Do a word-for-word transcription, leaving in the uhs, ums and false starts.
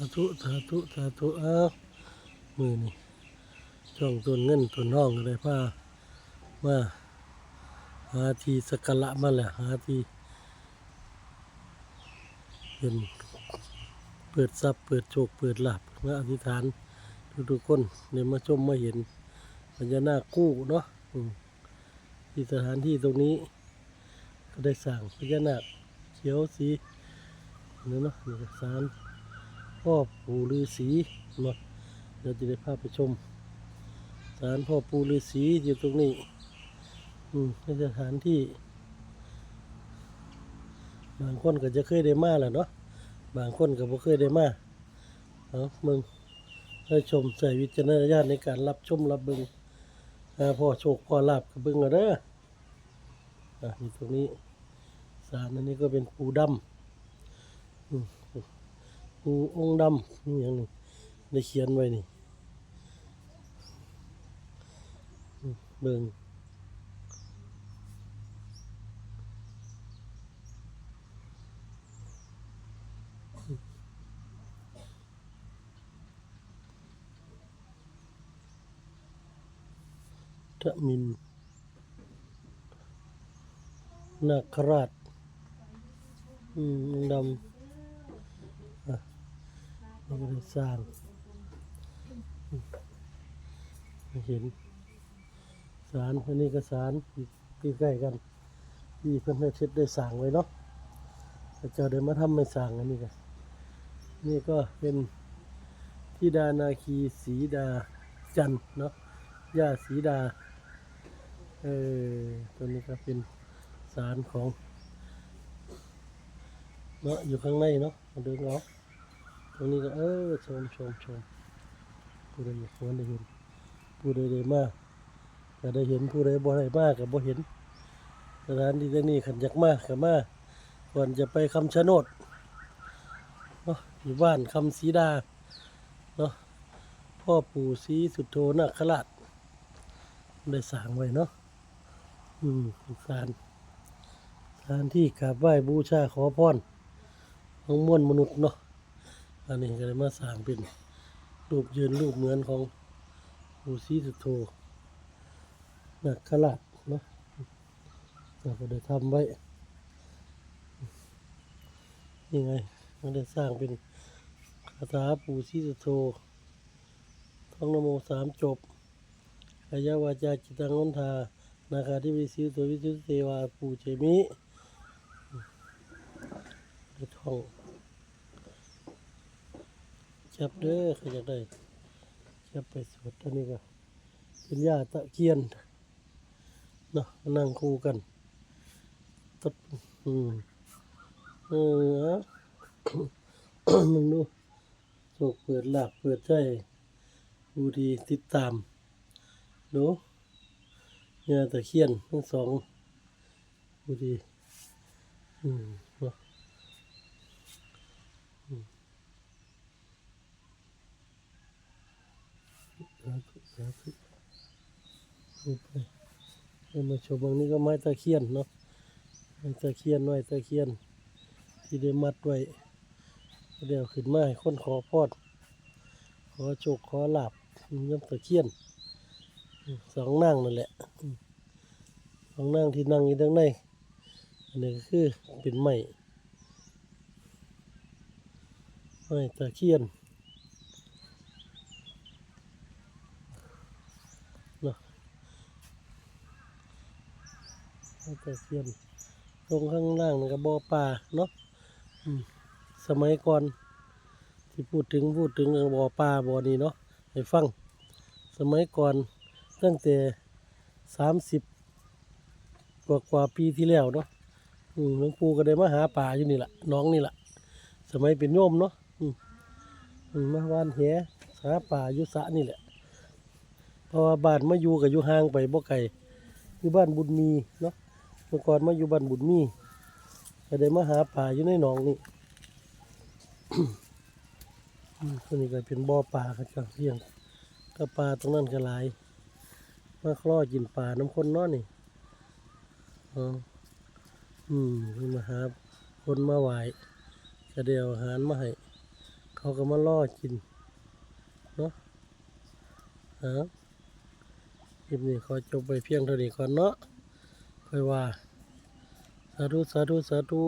สาธุ สาธุ สาธุ อ้าว มื้อนี้ ช่องต้นเงินต้นทองก็ได้พามาหาที่สักการะมาแล้ว หาที่เป็นเปิดทรัพย์ เปิดโชค เปิดลาภ มาอธิษฐาน ทุกๆคนได้มาชมมาเห็นพญานาคคู่เนาะ อืม ที่สถานที่ตรงนี้ ก็ได้สร้างพญานาคเขียวสีนี่เนาะ นี่ก็ศาลพ่อปู่ฤาษีเนาะ เดี๋ยวจะได้พาไปชมศาลพ่อปู่ฤาษีอยู่ตรงนี้ อืม ในสถานที่ บางคนก็จะเคยได้มาแหละเนาะ บางคนก็บ่เคยได้มา เอา มึง ให้ชม ใช้วิจารณญาณในการรับชมรับเบิ่ง อ่า พ่อโชคพ่อลาภก็เบิ่งเอาเด้อ อ่ะ อยู่ตรงนี้ ศาลอันนี้ก็เป็นปู่ดำ อืม ปู่องค์ดำ นี่อย่างนี้ ได้เขียนไว้นี่ อืม เบิ่ง ทมิฬนาคราช อืม องค์ดำ อ่ะ นี่ก็ได้สร้าง อืม เห็น ศาล อันนี้ก็ศาล อยู่ใกล้ๆกัน ที่เพิ่นได้เฮ็ดได้สร้างไว้เนาะ พระเจ้าได้มาทำให้สร้างอันนี้ก็ นี่ก็เป็นธิดานาคีสีดาจันทร์เนาะ ย่าสีดา เออ ตัวนี้ก็เป็นศาลของ เนาะ อยู่ข้างในเนาะ มาเดินออก ตรงนี้ก็ เออ ชม ชม ชม ผู้ใดอยากเห็นได้เห็น ผู้ใดได้มา ก็ได้เห็น ผู้ใดบ่ได้มาก็บ่เห็น สถานที่แห่งนี้คันอยากมาก็มา ก่อนจะไปคำชะโนดเนาะ อยู่บ้านคำสีดาเนาะ พ่อปู่ศรีสุโธนาคราช ได้สร้างไว้เนาะ อืม ศาล สถานที่กราบไหว้บูชาขอพรของมวลมนุษย์เนาะ อันนี้ก็เลยมาสร้างเป็นรูปยืนรูปเหมือนของปู่ศรีสุโธนาคราชเนาะ เราก็ได้ทำไว้ นี่ไง มันได้สร้างเป็นคาถาปู่ศรีสุโธ ท่องนะโมสามจบ กายวาจาจิตตัง นันทา นาคาธิบดี สีสุโธ วิสุทธิเทวา ปูเจมิ ได้ท่อง จับเด้อ ใครอยากได้ จับไปสวด อันนี้ก็เป็นย่าตะเคียน เนาะ นั่งคู่กัน ตัด อืม เออ เอา มึงดู โชคเปิดลาภเปิดชัย ผู้ที่ติดตาม ดู ย่าตะเคียนทั้งสอง ผู้ที่ อืม เนาะ อืม สาธุ สาธุ นี่ไป ให้มาชม ตรงนี้ก็ไม้ตะเคียนเนาะ ไม้ตะเคียน ไม้ตะเคียน ที่ได้มัดไว้ เดี๋ยวขึ้นมาให้คนขอพร ขอโชคขอลาภ นำตะเคียน สองนางนั่นแหละ สองนางที่นั่งอยู่ด้านใน อันนี้ก็คือเป็นไม้ ไม้ตะเคียน เนาะ ไม้ตะเคียน ตรงข้างล่างนี่ก็บ่อปลาเนาะ อืม สมัยก่อน ที่พูดถึง พูดถึงเรื่องบ่อปลาบ่อนี้เนาะ ให้ฟัง สมัยก่อน ตั้งแต่ สามสิบ กว่ากว่าปีที่แล้วเนาะ อืม หลวงปู่ก็ได้มาหาปลาอยู่นี่แหละ หนองนี่แหละ สมัยเป็นโยมเนาะ อืม อืม มาหว่านแห หาปลาอยู่สระนี่แหละ เพราะว่าบ้านมาอยู่ก็อยู่ห่างไปบ่ไกล อยู่บ้านบุญมีเนาะ เมื่อก่อนมาอยู่บ้านบุญมี ก็ได้มาหาปลาอยู่ในหนองนี่ อืม ตัวนี้ก็เป็นบ่อปลา เขาเจ้าเลี้ยง ก็ปลาตรงนั้นก็หลาย มาคลอกินปลานำคนเนาะนี่ อ๋อ อืม เพิ่นมาหาคนมาไหว้ ก็ได้เอาอาหารมาให้ เขาก็มารอกินเนาะ เอา คลิปนี้ขอจบไว้เพียงเท่านี้ก่อนเนาะ ค่อยว่า สาธุ สาธุ สาธุ